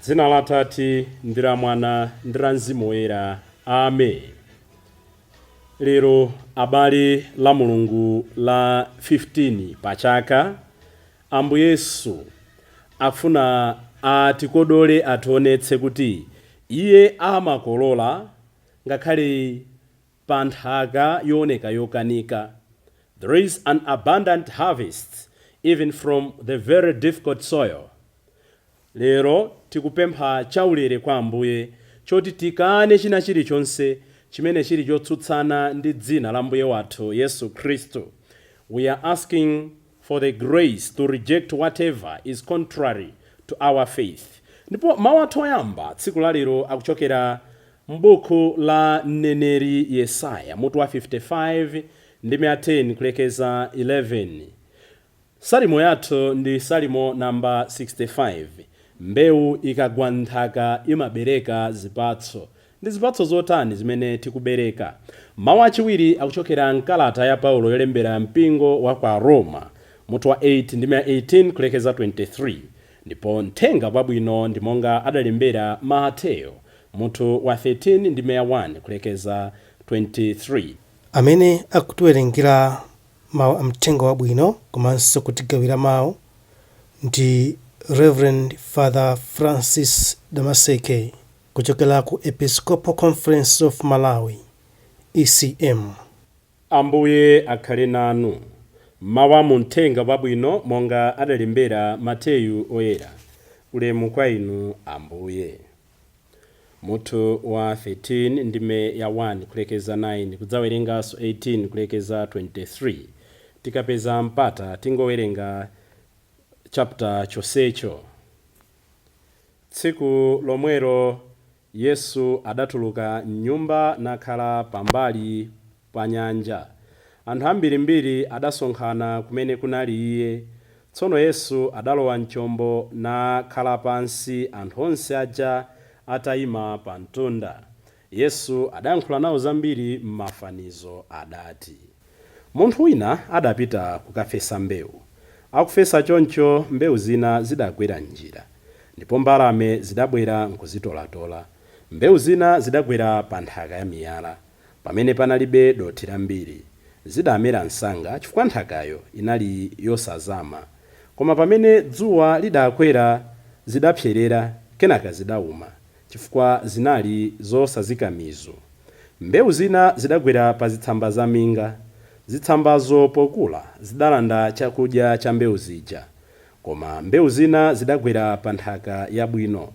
Dzina la Atate ndi la Mwana ndi la Mzimu Woyera. Amen. Lero abale, la Mulungu la 15 pa chaka, Ambuye Yesu afuna atikodole, ationetse kuti iye amakolola ngakhale pa nthaka yooneka yokanika. There is an abundant harvest even from the very difficult soil. Lero tikupempha chaulere kwa Ambuye choti tikane china chilichonse chimene chili chotsutsana ndi dzina la Mbuye wathu Yesu Khristu. We are asking for the grace to reject whatever is contrary to our faith. Ndipo mawu athu oyamba tsiku la lero akuchokera m'buku la mneneri Yesaya, mutu wa 55 ndi 10 kulekeza 11. Salimo yathu ndi Salimo namba 65. Mbewu ikagwa nthaka imabereka zipatso. Ndi zipatso zotani zimene tikubereka? Mawu achiwiri akuchokera mkalata ya Paulo yolembera mpingo wa kwa Roma, mutu wa 8 ndi 18 kulekeza 23. Ndipo mthenga wabwino ndi monga adalembera Mateyo, mutu wa 13 ndi 1 kulekeza 23. Amene akutiwerengera mawu amthenga wabwino komanso kutigawira mawu ndi Reverend Father Francis Damaseke kuchokera ku Episcopal Conference of Malawi, ECM. Ambuye akhale nanu. Mawu a muthenga wabwino monga adalembera Mateyu Oyera. Ulemu kwa inu, Ambuye. Mutu wa 13, ndime ya 1 kulekeza 9, kudzawerenganso 18 kulekeza 23. Tikapeza mpata tingowerenga chapter chonsecho. Tsiku lomwelo Yesu adatuluka mnyumba nakhala pambali pa nyanja. Anthu ambirimbiri adasonkhana kumene kunali iye. Tsono Yesu adalowa mchombo nakhala pansi, anthu onse aja atayima pa mtunda. Yesu adayankhula nawo zambiri m'mafanizo. Adati, munthu wina adapita kukafesa mbewu. Akufesa choncho, mbewu zina zidagwera m'njira, ndipo mbalame zidabwera nkuzitolatola. Mbewu zina zidagwera pa nthaka ya miyala, pamene panalibe dothi lambiri. Zidamera msanga chifukwa nthakayo inali yosazama. Koma pamene dzuwa lidakwera, zidapserera, kenaka zidawuma chifukwa zinali zosazika mizu. Mbewu zina zidagwera pa zitsamba za minga. Zitsambazo pokula zidalanda chakudya cha mbewu zija. Koma mbewu zina zidagwera pa nthaka yabwino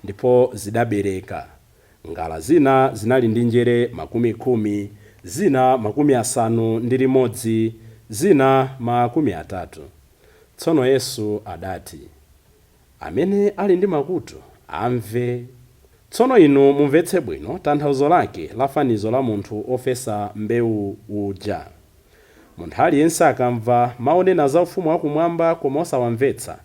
ndipo zidabereka. Ngala zina zinali ndi njere 10, zina 60, zina 30. Tsono Yesu adati, amene ali ndi makutu amve. Tsono inu mumvetse bwino tanthauzo lake la fanizo la munthu ofesa mbewu uja. Munthu aliyense akamva maonena za ufumu wakumwamba koma osawamvetsa,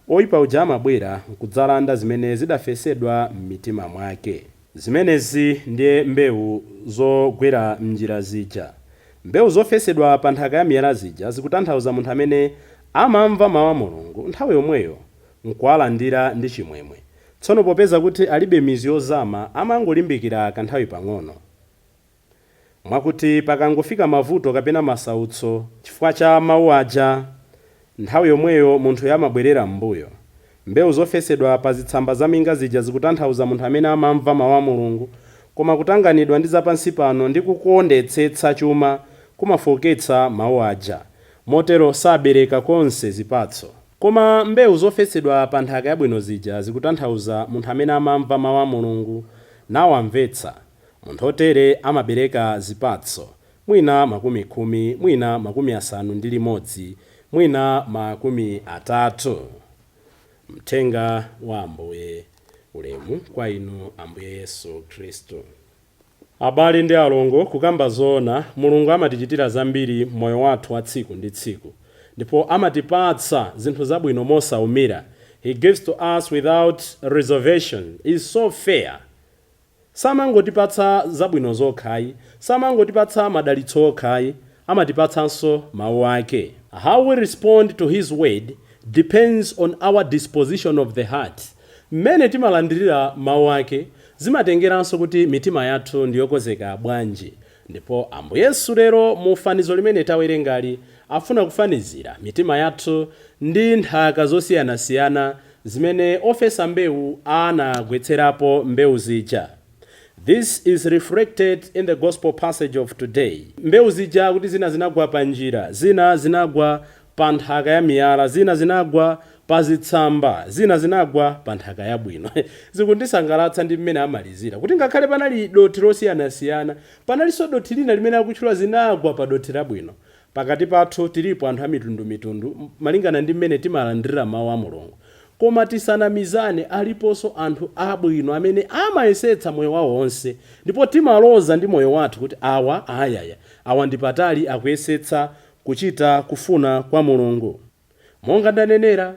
oyipa uja amabwera nkudzalanda zimene zidafesedwa m'mitima mwake. Zimenezi ndiye mbewu zogwera m'njira zija. Mbewu zofesedwa pa nthaka ya miyala zija zikutanthauza munthu amene amamva mawu a Mulungu nthawi yomweyo nkuwalandira ndi chimwemwe. Tsono popeza kuti alibe mizu yozama, amangolimbikira kanthawi pang'ono, mwakuti pakangofika mavuto kapena masautso chifukwa cha mawu aja, nthawi yomweyo munthuyo amabwerera m'mbuyo. Mbewu zofesedwa pa zitsamba za minga zija zikutanthauza munthu amene amamva mawu a Mulungu, koma kutanganidwa ndi zapansi pano ndi kukondetsetsa chuma kumafowoketsa mawu aja, motero sabereka konse zipatso. Koma mbewu zofesedwa pa nthaka yabwino zija zikutanthauza munthu amene amamva mawu a Mulungu nawamvetsa. Munthu otere amabereka zipatso, mwina 10, mwina 60, mwina 30. Mthenga wa Ambuye. Ulemu kwa inu, Ambuye Yesu Khristu. Abale ndi alongo, kukamba zoona, Mulungu amatichitira zambiri moyo wathu wa tsiku ndi tsiku, ndipo amatipatsa zinthu zabwino mosaumira. He gives to us without reservation. Is so fair. Samangotipatsa zabwino zokhayi, samangotipatsa madalitso okhayi, amatipatsanso mawu ake. How we respond to his word depends on our disposition of the heart. Mmene timalandirira mawu ake zimatengeranso kuti mitima yathu ndiyokonzeka bwanji. Ndipo Ambuye Yesu lero mu fanizo limene tawerengali afuna kufanizira mitima yathu ndi nthaka zosiyanasiyana zimene ofesa mbewu anagwetserapo mbewu zija. This is reflected in the gospel passage of today. Mbewu zija kuti zina zinagwa pa njira, zina zinagwa pa nthaka ya miyala, zina zinagwa pa zitsamba, zina zinagwa pa nthaka yabwino. Zikundisangalatsa ndi mmene amalizira kuti ngakhale panali dothi losiyanasiyana, panalinso dothi lina limene akutchula zinagwa pa dothi labwino. Pakati pathu tilipo anthu amitundumitundu malingana ndi mmene timalandirira mawu a Mulungu. Koma tisanamizane, aliponso anthu abwino amene amayesetsa moyo wawo wonse, ndipo timaloza ndi moyo wathu kuti awa ayaya, awa ndi patali, akuyesetsa kuchita kufuna kwa Mulungu. Monga ndanenera,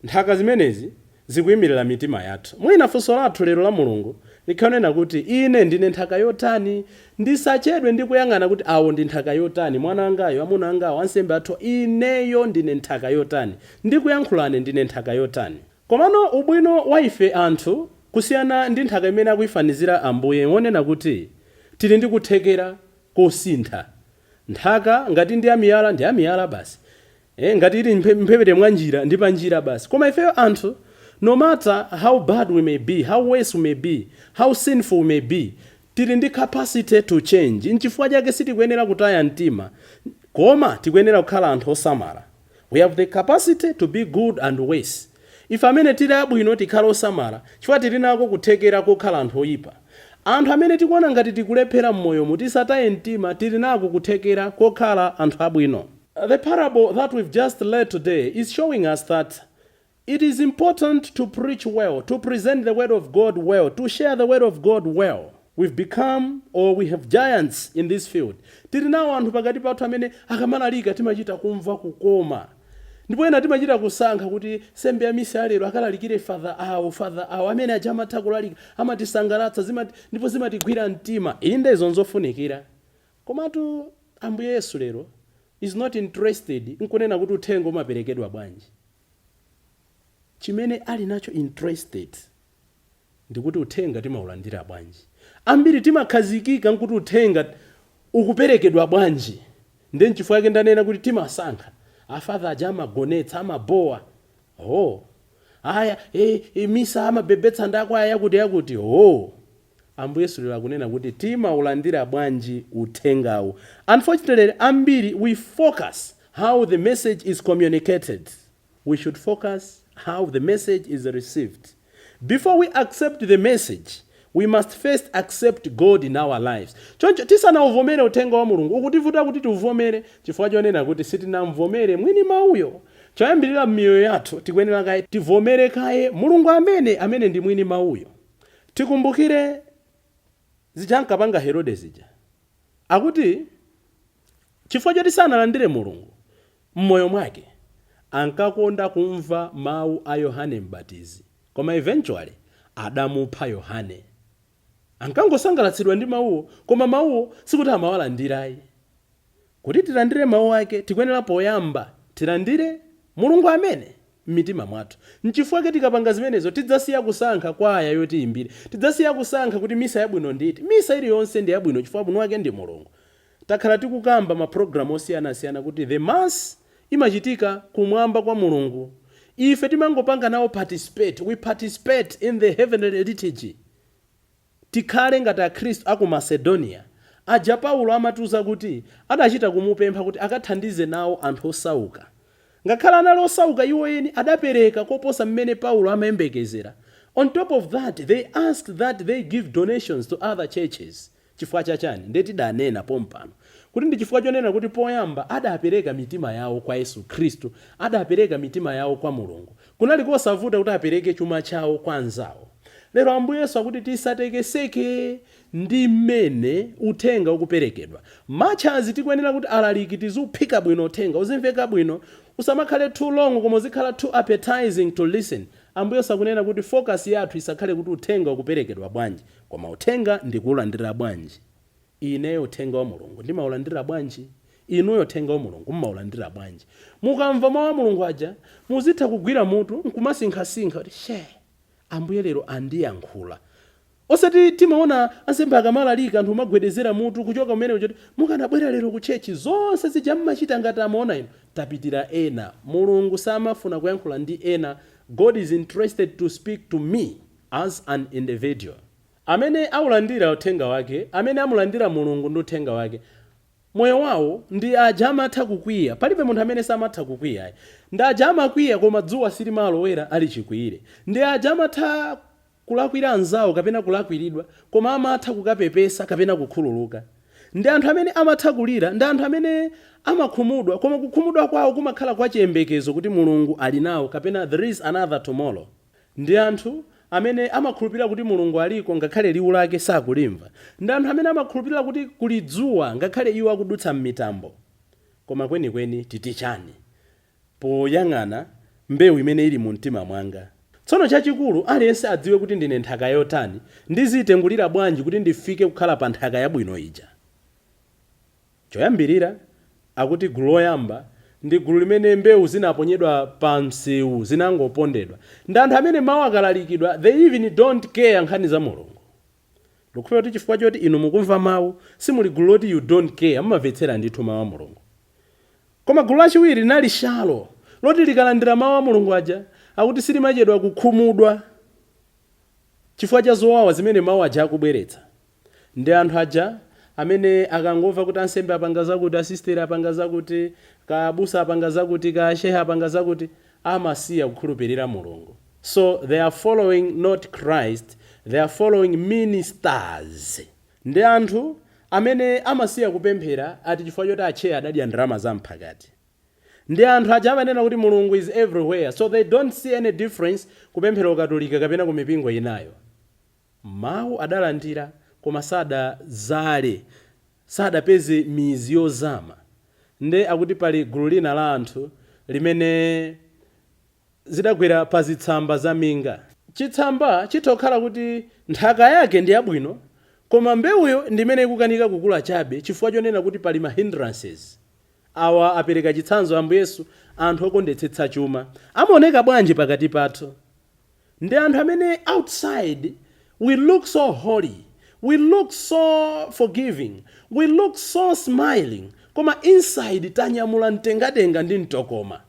nthaka zimenezi zikuyimirira mitima yathu. Mwina funso lathu lero la Mulungu likhanena kuti, ine ndine nthaka yotani? Ndisachedwe ndi kuyang'ana kuti awo ndi nthaka yotani, mwana angayo, amuna angawo, ansembe athu. Ineyo ndine nthaka yotani? Ndikuyankhulane, ndine nthaka yotani? Komano ubwino wa ife anthu kusiyana ndi nthaka imene akuyifanizira Ambuye wonena kuti tili ndi kuthekera kosintha. Nthaka ngati ndi amiyala, ndi amiyala basi. Ngati ili mphepete mwa njira, ndi pa njira basi. Koma ifeyo anthu, no matter how bad we may be, how worse we may be, how sinful we may be, tili ndi capacity to change. Nchifukwa chake sitikuyenera kutaya mtima, koma tikuyenera kukhala anthu osamala. We have the capacity to be good and worse. Ife amene tili abwino tikhala osamala, chifukwa tili nako kuthekera kokhala anthu oyipa. Anthu amene tikuona ngati tikulephera m'moyomu, tisataye mtima, tili nako kuthekera kokhala anthu abwino. The parable that we've just read today is showing us that it is important to preach well, to present the word of God well, to share the word of God well. We've become, or we have giants in this field. Tili nawo anthu pakati pathu amene akamalalika timachita kumva kukoma, ndipo ena timachita kusankha kuti sembe ya misa lero akalalikire father awo, father awo amene aja amatha kulalika, amatisangalatsa, ndipo zimatigwira mtima. Inde, izo nzofunikira, komatu Ambuye Yesu lero is not interested nkunena kuti uthenga umaperekedwa bwanji. Chimene ali nacho interested ndikuti uthenga timaulandira bwanji. Ambiri timakhazikika nkuti uthenga ukuperekedwa bwanji. Ndi nchifukwa chake ndanena kuti timasankha, afather aja amagonetsa, amabowa, oh aya, misa amabebetsa ndakwaya yakuti yakuti, oh. Ambuye Yesu lero akunena kuti timaulandira bwanji uthengawu. Unfortunately, ambiri we focus how the message is communicated. We should focus how the message is received. Before we accept the message, we must first accept God in our lives. Choncho tisanawuvomere uthenga wa Mulungu, ukutivuta kuti tiuvomere chifukwa chonena kuti sitinamvomere mwini mawuyo. Choyambirira m'miyoyo yathu tikuyenera kaye tivomere kaye Mulungu amene ndi mwini mawuyo. Tikumbukire zija ankapanga Herode zija, akuti chifukwa choti sanalandire Mulungu m'moyo mwake, ankakonda kumva mawu a Yohane Mbatizi, koma eventually adamupha Yohane. Ankangosangalatsidwa ndi mawuwo, koma mawuwo sikuti amawalandirayi. Kuti tilandire mawu ake, tikuyenera poyamba tilandire Mulungu amene m'mitima mwathu. Nchifukwa tikapanga zimenezo tidzasiya kusankha kwaya yotiyimbire, tidzasiya kusankha kuti misa yabwino nditi. Misa iliyonse ndi yabwino chifukwa mwini wake ndi Mulungu. Takhala tikukamba mapulogalamu osiyanasiyana kuti the mass imachitika kumwamba kwa Mulungu. Ife timangopanga nawo participate. We participate in the heavenly liturgy. Tikhale ngati Akhristu aku Macedonia aja Paulo amatiuza kuti adachita kumupempha kuti akathandize nawo anthu osauka. Ngakhale anali osauka iwo eni, adapereka koposa mmene Paulo amayembekezera. On top of that, they asked that they give donations to other churches. Chifukwa chachani? Ndiye tidanena pompano kuti ndi chifukwa chonena kuti poyamba adapereka mitima yawo kwa Yesu Khristu, adapereka mitima yawo kwa Mulungu. Kunali kosavuta kuti apereke chuma chawo kwa anzawo. Lero Ambuye Yesu akuti tisatekeseke ndi mmene uthenga ukuperekedwa. Much as tikuyenera kuti alaliki tiziuphika bwino uthenga, uzimveka bwino, usamakhale too long koma uzikhala too appetizing to listen, Ambuye Yesu akunena kuti focus yathu isakhale kuti uthenga ukuperekedwa bwanji, koma uthenga ndikuulandira bwanji. Ineyo uthenga wa Mulungu ndimaulandira bwanji? Inuyo uthenga wa Mulungu mmaulandira bwanji? Mukamva mawu a Mulungu aja, muzitha kugwira mutu nkumasinkhasinkha kuti, "She, Ambuye lero andiyankhula." Osati timaona ansembe akamalalika, anthu umagwedezera mutu kuchoka kumene kuchoti mukanabwera lero ku church, zonse zija mmachita ngati amaona inu. Tapitira ena. Mulungu samafuna kuyankhula ndi ena. God is interested to speak to me as an individual. Amene aulandira uthenga wake, amene amulandira Mulungu ndi uthenga wake, moyo wawo ndi aja amatha kukwiya. Palibe munthu amene samatha kukwiya. Ndi aja amakwiya koma dzuwa silimalowera ali chikwiyire. Ndi aja amatha kulakwira anzawo kapena kulakwiridwa, koma amatha kukapepesa kapena kukhululuka. Ndi anthu amene amatha kulira. Ndi anthu amene amakhumudwa, koma kukhumudwa kwawo kumakhala kwa chiyembekezo kuti Mulungu ali nawo kapena there is another tomorrow. Ndi anthu amene amakhulupirira kuti Mulungu aliko ngakhale liwu lake sakulimva. Ndi anthu amene amakhulupirira kuti kuli dzuwa ngakhale iwo akudutsa m'mitambo. Koma kwenikweni titi chani poyang'ana mbewu imene ili mu mtima mwanga? Tsono chachikulu, aliyense adziwe kuti ndine nthaka yotani, ndizitengulira bwanji kuti ndifike kukhala pa nthaka yabwino ija. Choyambirira, akuti gulu loyamba ndi gulu limene mbewu zinaponyedwa pa msewu, zinangopondedwa. Ndi anthu amene mawu akalalikidwa, they even don't care nkhani za Mulungu. Ndikukhulupirira kuti chifukwa choti inu mukumva mawu, simuli gulu loti you don't care, mumamvetsera ndithu mawu a Mulungu. Koma gulu lachiwiri linali shallow, loti likalandira mawu a Mulungu aja, akuti silimachedwa kukhumudwa chifukwa cha zowawa zimene mawu aja akubweretsa. Ndi anthu aja amene akangomva kuti ansembe apanga zakuti, asisteri apanga zakuti, kabusa apanga zakuti, kashehe apanga zakuti, amasiya kukhulupirira Mulungu. So they are following not Christ, they are following ministers. Ndi anthu amene amasiya kupemphera ati chifukwa choti acheya adadya ndalama zamphakati. Ndi anthu aja amanena kuti Mulungu is everywhere, so they don't see any difference kupemphera ukatolika kapena ku mipingo inayo. Mawu adalandira koma sadazale, sadapeze mizi yozama. Nde akuti pali gulu lina la anthu limene zidagwera pa zitsamba za minga. Chitsamba chitha kuti nthaka yake ndi yabwino, koma mbewuyo ndimene ikukanika kukula chabe chifukwa chonena kuti pali ma hindrances. Awa apereka chitsanzo Ambuye Yesu, anthu okondetsetsa chuma. Amaoneka bwanji pakati pathu? Ndi anthu amene outside we look so holy, we look so forgiving, we look so smiling, koma inside tanyamula mtengatenga ndi mtokoma.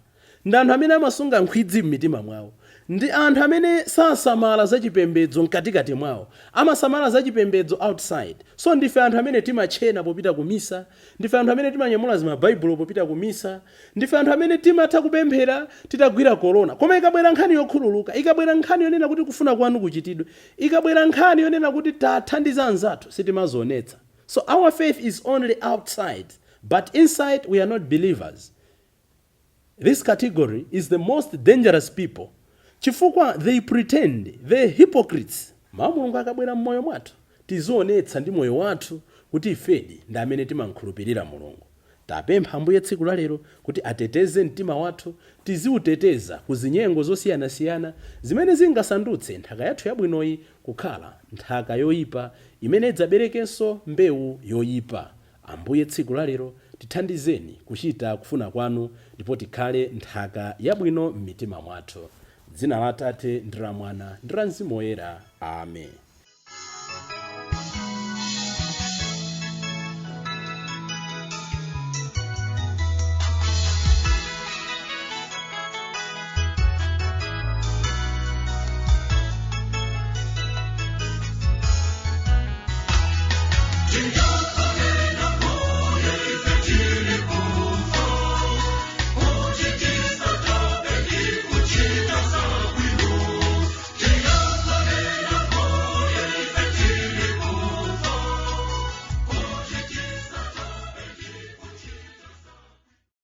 Ndi anthu amene amasunga nkhwidzi m'mitima mwawo. Ndi anthu amene sasamala zachipembedzo mkatikati mwawo, amasamala zachipembedzo outside. So ndife anthu amene timachena popita ku misa, ndife anthu amene timanyamula zimabaibulo popita ku misa, ndife anthu amene timatha kupemphera titagwira korona. Koma ikabwera nkhani yokhululuka, ikabwera nkhani yonena kuti kufuna kwanu kuchitidwe, ikabwera nkhani yonena kuti tathandiza anzathu, sitimazionetsa. So our faith is only outside, but inside we are not believers. This category is the most dangerous people chifukwa they pretend, they hypocrites. Mawu Mulungu akabwera mmoyo mwathu, tizionetsa ndi moyo wathu kuti ifedi ndi amene timankhulupirira Mulungu. Tapempha Ambuye tsiku la lero kuti ateteze mtima wathu, tiziuteteza ku zinyengo zosiyanasiyana zimene zingasandutse nthaka yathu yabwinoyi kukhala nthaka yoyipa imene idzaberekenso mbewu yoyipa. Ambuye, tsiku la lero tithandizeni kuchita kufuna kwanu ndipo tikhale nthaka yabwino m'mitima mwathu. Dzina la Atate ndi la Mwana ndi la Mzimu Woyera, amen.